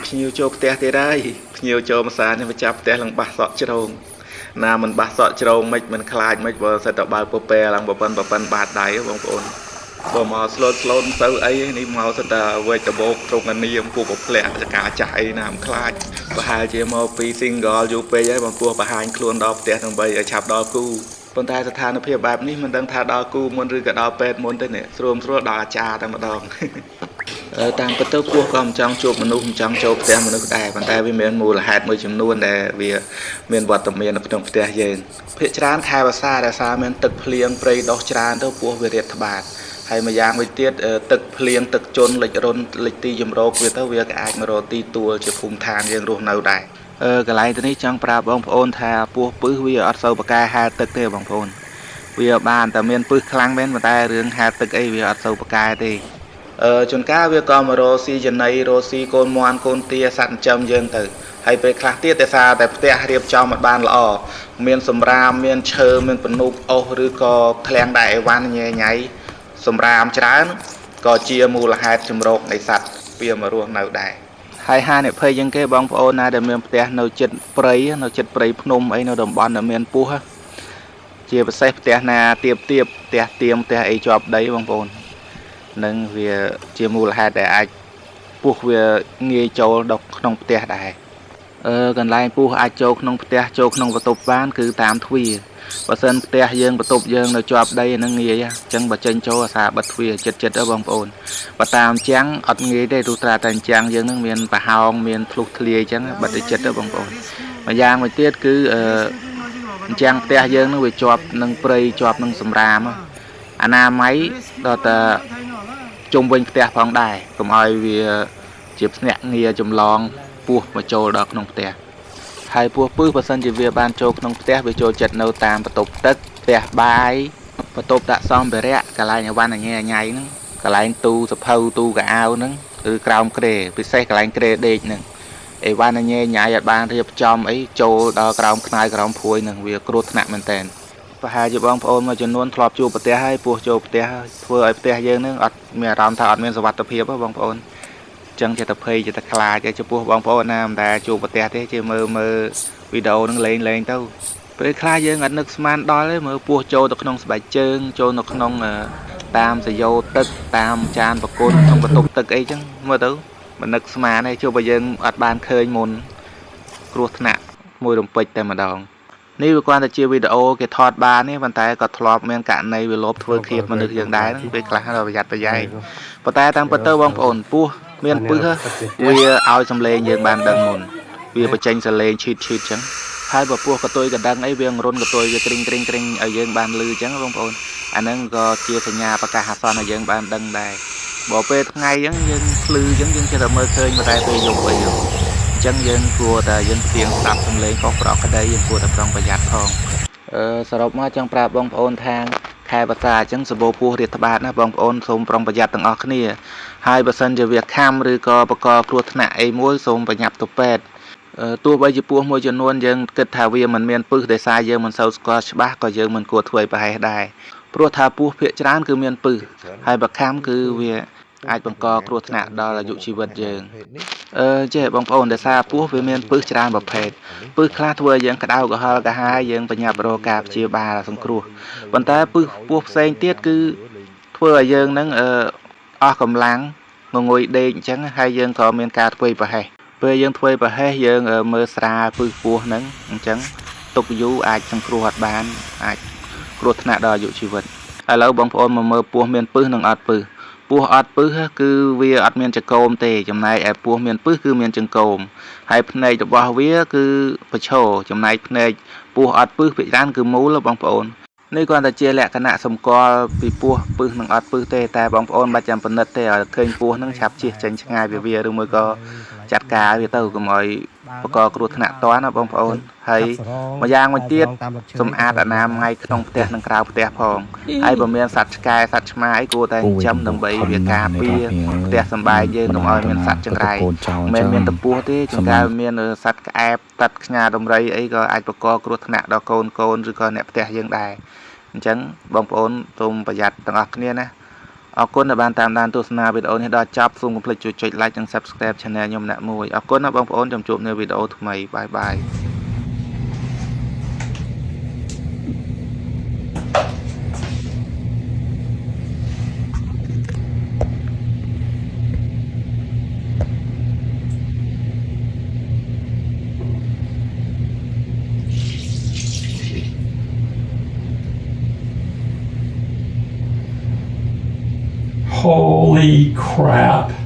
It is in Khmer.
ភ្ញៀវចូលផ្ទះទៀតហើយភ្ញៀវចូលម្សានេះមកចាប់ផ្ទះឡើងបាសសក់ជ្រងណាមិនបាសសក់ជ្រងមិនមិនខ្លាចមិនបើសិតតែបើកពពែឡើងប្រប៉ិនបាតដៃបងប្អូនបើមកស្លូតស្លូតមិនសូវអីនេះមកសិតតែវែកដបោកត្រង់អានាមពួកប្រផ្លាក់ចកាចាស់អីណាមិនខ្លាចប្រហែលជាមកពី single យូរពេកហើយបងពោះបង្ហាញខ្លួនដល់ផ្ទះដើម្បីឲ្យឆាប់ដល់គូប៉ុន្តែស្ថានភាពបែបនេះមិនដឹងថាដល់គូមុនឬក៏ដល់ពេទ្យមុនទេនេះស្រួលស្រួលដល់អាចារ្យតែម្ដង តាមពិតទៅពស់ក៏មិនចង់ជួបមនុស្សមិនចង់ចូលផ្ទះមនុស្សដែរប៉ុន្តែវាមានមូលហេតុមួយចំនួនដែលវាមានវត្តមាននៅក្នុងផ្ទះយើងភាគច្រើនខែវស្សាដោយសារមានទឹកភ្លៀងព្រៃដុះច្រើនទៅពស់វារាតត្បាតហើយម្យ៉ាងវិញទៀតទឹកភ្លៀងទឹកជន់លិចរុនលិចទីជម្រកវាទៅវាក៏អាចមករកទីទួលជាភូមិឋានយើងរស់នៅដែរកន្លែងទៅនេះចង់ប្រាប់បងប្អូនថាពស់ពឹសវាអត់សូវប្រកែហែលទឹកទេបងប្អូនវាបានតែមានពឹសខ្លាំងមែនប៉ុន្តែរឿងហែលទឹកអីវាអត់សូវប្រកែទេជួនកាលវាក៏មករកស៊ីចំណីរកស៊ីកូនមាន់កូនទាសត្វចិញ្ចឹមយើងទៅហើយពេលខ្លះទៀតដោយសារតែផ្ទះរៀបចំមិនបានល្អមានសម្រាមមានឈើមានពនុកអុសឬក៏ឃ្លាំងដែរអីវ៉ាន់ញ៉ៃញ៉ៃសម្រាមច្រើនក៏ជាមូលហេតុចម្រោកនៃសត្វវាមករស់នៅដែរហើយហានិភ័យជាងគេបងប្អូនណាដែលមានផ្ទះនៅជិតព្រៃនៅជិតព្រៃភ្នំអីនៅតំបន់ដែលមានពស់ជាពិសេសផ្ទះណាទៀបទៀបផ្ទះទៀមផ្ទះអីជាប់ដីបងប្អូននឹងវាជាមូលហេតុដែលអាចពស់វាងាយចូលដល់ក្នុងផ្ទះដែរកន្លែងពស់អាចចូលក្នុងផ្ទះចូលក្នុងបន្ទប់បានគឺតាមទ្វារបើសិនផ្ទះយើងបន្ទប់យើងនៅជាប់ដីហ្នឹងងាយអញ្ចឹងបើចេញចូលអាសាបិទទ្វារចិត្តចិត្តទៅបងប្អូនបើតាមជាងអត់ងាយទេទោះត្រាតែជាងយើងហ្នឹងមានប្រហោងមានធ្លុះធ្លាយអញ្ចឹងបិទចិត្តទៅបងប្អូនម្យ៉ាងមួយទៀតគឺអញ្ចឹងផ្ទះយើងហ្នឹងវាជាប់នឹងព្រៃជាប់នឹងសម្រាមអនាម័យដល់តែជុំវិញផ្ទះផងដែរកុំឲ្យវាជាភ្នាក់ងារចម្លងពស់មកចូលដល់ក្នុងផ្ទះហើយពស់ពឹសបើសិនជាវាបានចូលក្នុងផ្ទះវាចូលចិត្តនៅតាមបន្ទប់ទឹកផ្ទះបាយបន្ទប់ដាក់សម្ភារៈកន្លែងអវ៉ាន់អញញ៉ៃហ្នឹងកន្លែងទូសភៅទូកៅអៅហ្នឹងឬក្រោមគ្រែពិសេសកន្លែងគ្រែដេកហ្នឹងអីវ៉ាន់អញញ៉ៃអត់បានរៀបចំអីចូលដល់ក្រោមខ្នើយក្រោមភួយហ្នឹងវាគ្រោះថ្នាក់មែនតើប្រហែលជាបងប្អូនមួយចំនួនធ្លាប់ជួបផ្ទះហើយពស់ចូលផ្ទះហើយធ្វើឲ្យផ្ទះយើងនឹងអត់មានអារម្មណ៍ថាអត់មានសុវត្ថិភាពហ៎បងប្អូនចឹងចិត្តតែភ័យចិត្តតែខ្លាចឯចំពោះបងប្អូនណាមិនដែលជួបផ្ទះទេជាមើលមើលវីដេអូនឹងលេងលេងទៅពេលខ្លះយើងអត់នឹកស្មានដល់ទេមើលពស់ចូលទៅក្នុងស្បែកជើងចូលនៅក្នុងតាមសយោទឹកតាមចានប្រគល់ក្នុងបន្ទប់ទឹកអីចឹងមើលទៅមិននឹកស្មានទេជួបបើយើងអត់បានឃើញមុនគ្រោះថ្នាក់មួយរំពេចតែម្ដងនេះវាគ្រាន់តែជាវីដេអូគេថតបានទេប៉ុន្តែក៏ធ្លាប់មានករណីវាលបធ្វើឃាតមនុស្សយើងដែរពេលខ្លះដល់ប្រយ័ត្នប្រយែងប៉ុន្តែតាមពិតទៅបងប្អូនពស់មានពឹសវាឲ្យសំឡេងយើងបានដឹងមុនវាបញ្ចេញសំឡេងឈីតឈីតចឹងហើយបើពស់កតុយកណ្ដឹងអីវារុនកតុយវាគ្រីងគ្រីងគ្រីងឲ្យយើងបានលឺចឹងបងប្អូនអាហ្នឹងក៏ជាសញ្ញាប្រកាសអាសន្នឲ្យយើងបានដឹងដែរបើពេលថ្ងៃចឹងយើងភ្លឺចឹងយើងចេះតែមើលឃើញប៉ុន្តែពេលយប់អីអញ្ចឹងយើងគួរតែយើងផ្ទៀងស្ដាប់សំឡេងខុសប្រក្រតីយើងគួរតែប្រុងប្រយ័ត្នផងសរុបមកចង់ប្រាប់បងប្អូនថាខែវស្សាអញ្ចឹងសម្បូរពស់រាតត្បាតណាបងប្អូនសូមប្រុងប្រយ័ត្នទាំងអស់គ្នាហើយបើសិនជាវាខាំឬក៏បង្កគ្រោះថ្នាក់អីមួយសូមប្រញាប់ទៅពេទ្យទោះបីជាពស់មួយចំនួនយើងគិតថាវាមិនមានពឹសដោយសារយើងមិនសូវស្គាល់ច្បាស់ក៏យើងមិនគួរធ្វើឲ្យប្រហែសដែរព្រោះថាពស់ភាគច្រើនគឺមានពឹសហើយបើខាំគឺវាអាចបង្កគ្រោះថ្នាក់ដល់អាយុជីវិតយើងចេះបងប្អូនដោយសារពស់វាមានពឹសច្រើនប្រភេទពឹសខ្លះធ្វើឲ្យយើងក្តៅក្រហល់ក្រហាយយើងប្រញាប់រកការព្យាបាលសង្គ្រោះប៉ុន្តែពឹសពស់ផ្សេងទៀតគឺធ្វើឲ្យយើងនឹងអស់កម្លាំងងងុយដេកអញ្ចឹងហើយយើងក៏មានការធ្វើប្រហែសពេលយើងធ្វើប្រហែសយើងមើលស្រាលពឹសពស់ហ្នឹងអញ្ចឹងទុកយូរអាចសង្គ្រោះអត់បានអាចគ្រោះថ្នាក់ដល់អាយុជីវិតឥឡូវបងប្អូនមកមើលពស់មានពឹសនិងអត់ពឹសពស់អត់ពឹសគឺវាអត់មានចង្កូមទេចំណែកឯពស់មានពឹសគឺមានចង្កូមហើយភ្នែករបស់វាគឺប្រឈរចំណែកភ្នែកពស់អត់ពឹសភាគច្រើនគឺមូលបងប្អូននេះគ្រាន់តែជាលក្ខណៈសម្គាល់ពីពស់ពឹសនិងអត់ពឹសទេតែបងប្អូនបាច់ចាំពិនិត្យទេឲ្យឃើញពស់នឹងឆាប់ជិះចេញឆ្ងាយពីវាឬមួយក៏ចាត់ការវាទៅកុំឲ្យបង្កគ្រោះថ្នាក់តណាបងប្អូនហើយម្យ៉ាងមួយទៀតសម្អាតអនាម័យក្នុងផ្ទះនិងក្រៅផ្ទះផងហើយបើមានសត្វឆ្កែសត្វឆ្មាអីគួរតែចិញ្ចឹមដើម្បីវាការពារផ្ទះសម្បែងយើងកុំឲ្យមានសត្វចង្រៃមិនមានតពោះទេជួនកាលមានសត្វក្អែបសត្វខ្ញាដំរីអីក៏អាចបង្កគ្រោះថ្នាក់ដល់កូនឬក៏អ្នកផ្ទះយើងដែរអញ្ចឹងបងប្អូនសូមប្រយ័ត្នទាំងអស់គ្នាណា អរគុណដែលបានតាមដានទស្សនាវីដេអូនេះដល់ចប់សូមកុំភ្លេចជួយចុច Like និង Subscribe Channel ខ្ញុំអ្នកមួយអរគុណណាបងប្អូនចាំជួបនៅវីដេអូថ្មីបាយបាយ Holy crap.